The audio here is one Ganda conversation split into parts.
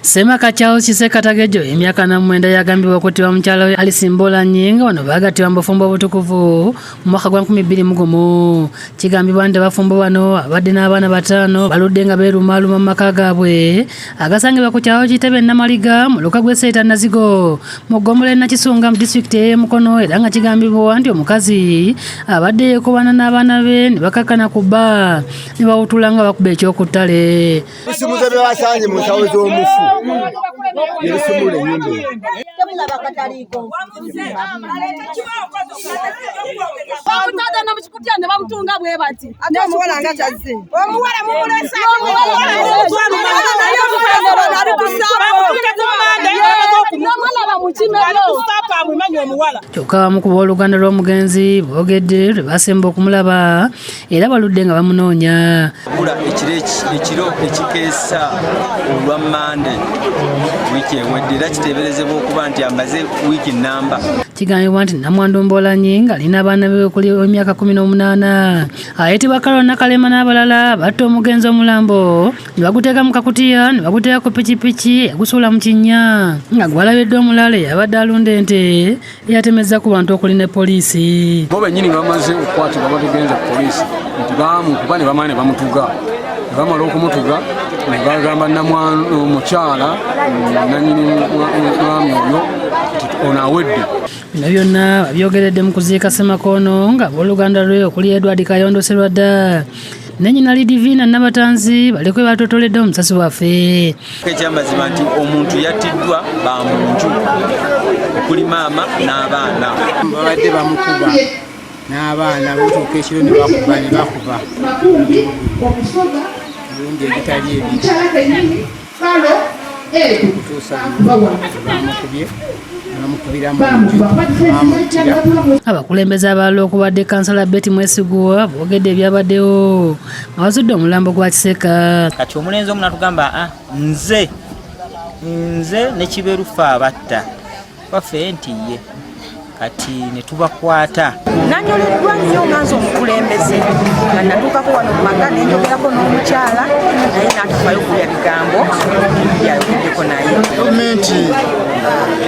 Ssemaka Charles Kisekka Tagejo emyaka 49 yagambibwa okuttibwa mukyala we Alice Mbolanyi nga bano baagattibwa mu bufumbo obutukuvu mu mwaka gwa 2001. Kigambibwa nti abafumbo bano abadde n'abaana 5 baludde nga beerumaaluma mu maka gaabwe agasangibwa ku kyalo Kitebe Namaliga mu luka gw'e Seeta Nazigo mu ggombolola e Nakisunga mu disitulikiti ey'e Mukono, era nga kigambibwa nti omukazi abadde yeekobana n'abaana be ne bakakkana ku bba ne bawutula nga bakuba ekyokuttale. Ebisumuzo bye basanze mu nsawo z'omufu bye bisumula ennyumba eyo. Bamutaata ne bamutunga bwe bati. Ate omuwala nga kyazze. Omuwala mumulese. Kyokka abamu ku booluganda lw'omugenzi boogedde lwe basemba okumulaba era baludde nga bamunoonya. Gula ekiro ekikeesa olwa Mmande wiiki ewedde, era kiteeberezebwa okuba nti amaze wiiki nnamba. Kigambibwa nti Namwandu Mbolanyi ng'alina abaana be okuli emyaka 18 ayitibwa Carol Nakalema n'abalala batta omugenzi omulambo ne baguteeka mu kakutiya ne baguteeka ku pikipiki yagusuula mu kinnya nga gwalabiddwa omulala eyabadde alunda ente eyatemezza ku bantu okuli ne poliisi. Bo bennyini nga bamaze okukwatibwa bategenza ku poliisi nti baamukuba ne bamala ne bamutuga, ne bamala okumutuga ne bagamba omukyala nannyini mwami oyo nti ono awedde. Bino byonna babyogeredde mu kuziika Ssemakoono nga abooluganda lwe okuli Edward Kayondo Sserwadda ne nnyina Lidivina Nabatanzi baliko bye batotoledde omusasi waffe. Ekyamazima nti omuntu yattiddwa ba mu nju okuli maama n'abaana. Babadde bamukuba n'abaana butuuka ekiro ne bakuba ne bakuba emirundi egitali ebiri okutuusa bamukubye bamukubira mu nju bamuttira. Abakulembeze abalala okubadde kansala Betty Mwesigwa boogedde ebyabaddewo nga bazudde omulambo gwa Kisekka. Kati omulenzi omu n'atugamba, nze ne Kiberu ffe abatta baffe nti ye, kati ne tubakwata. Nanyoleddwa nnyo nga nze omukulembeze nga natuukako wano mu maka ne njogerako n'omukyala naye n'atafaayo kulya bigambo byayogeddeko naye. Gavumenti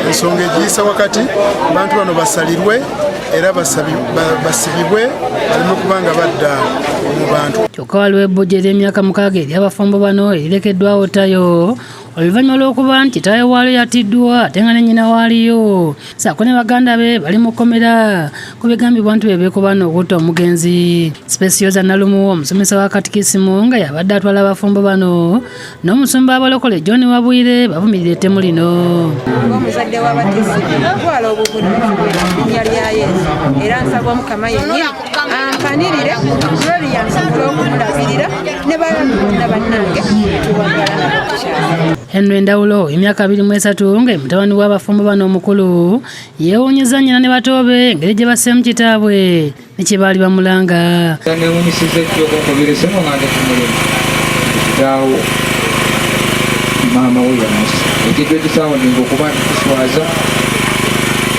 ensonga egiyisa wakati, abantu bano basalirwe era basibibwe baleme kuba nga badda mu bantu. Kyokka waliwo ebbujje ery'emyaka 6 ery'abafumbo bano erirekeddwawo ttayo oluvannyuma lw'okuba nti kitaawe waalyo yattiddwa ate nga ne nnyina waaliyo ssaako ne baganda be bali mu kkomera ku bigambibwa nti be beekobaana okutta omugenzi. Specioza Nalumu omusomesa wa katikisimu nga y'abadde atwala abafumbo bano n'omusumba abalokole John Wabwire bavumirira ettemu lino. Ng'omuzadde w'abatisi ntwala obuvunaanyizibwa mu linnya lya Yesu era nsaba Omukama yennyini ampanirire Gloria nsobole okumulabirira ne balala bonna bannange tubagala n'okukyala. Henry Ndawulo emyaka 23 nga mutabani w'abafumbo bano omukulu yeewuunyizza nnyina ne batoobe engeri gye basseemu kitaabwe ne kye baali bamulanga. Neewuunyisizza ejjo okunkubira essimu nga ndi ku mulimu kitaawo maama we yamusse. Ekintu ekisaawundinga okuba nti kiswaza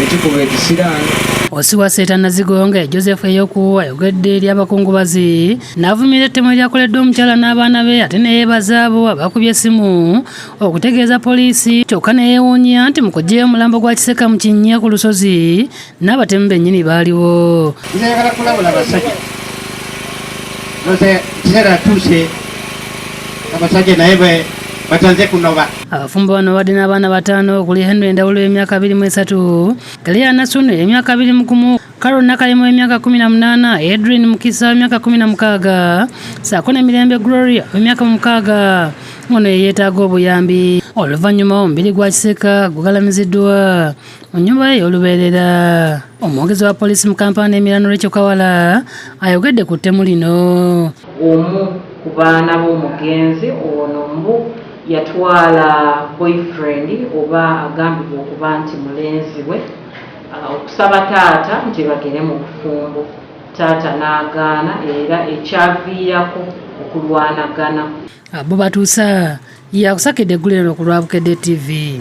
ekikuba ekisiraani. Osiwa Seeta Nazigo nga Joseph Eyoku ayogedde eri abakungubazi n'avumirira ettemu eryakoleddwa omukyala n'abaana be ate ne yeebaza abo abakubye essimu okutegeeza poliisi, kyokka ne yeewuunya nti mu kuggyayo omulambo gwa Kisekka mu kinnya ku lusozi n'abatemu bennyini baaliwo. Nze njagala kulabula abasajja, ekiseera atuuse abasajja naye batanze kunoba. Abafumbo bano babadde n'abaana 5 okuli Henry Ndawulo emyaka 23, Claire Nasunu emyaka 21, Carol Nakalema emyaka 18, Edwin Mukisa emyaka 16, ssaako ne Mirembe Gloria emyaka 6 ono ye yeetaaga obuyambi. Oluvannyuma omubiri gwa Kisekka gugalamiziddwa mu nnyumba ye ey'olubeerera. Omwogezi wa poliisi mu Kampala n'emiriraano Rachel Kawala ayogedde ku ttemu lino. Omu ku baana b'omugenzi ono mbu yatwala boyfriend oba agambibwa okuba nti mulenzi we okusaba taata nti bagende mu bufumbo, taata n'agaana era ekyaviirako okulwanagana. Abo Batuusa yakusakidde eggulire lino ku lwa Bukedde TV.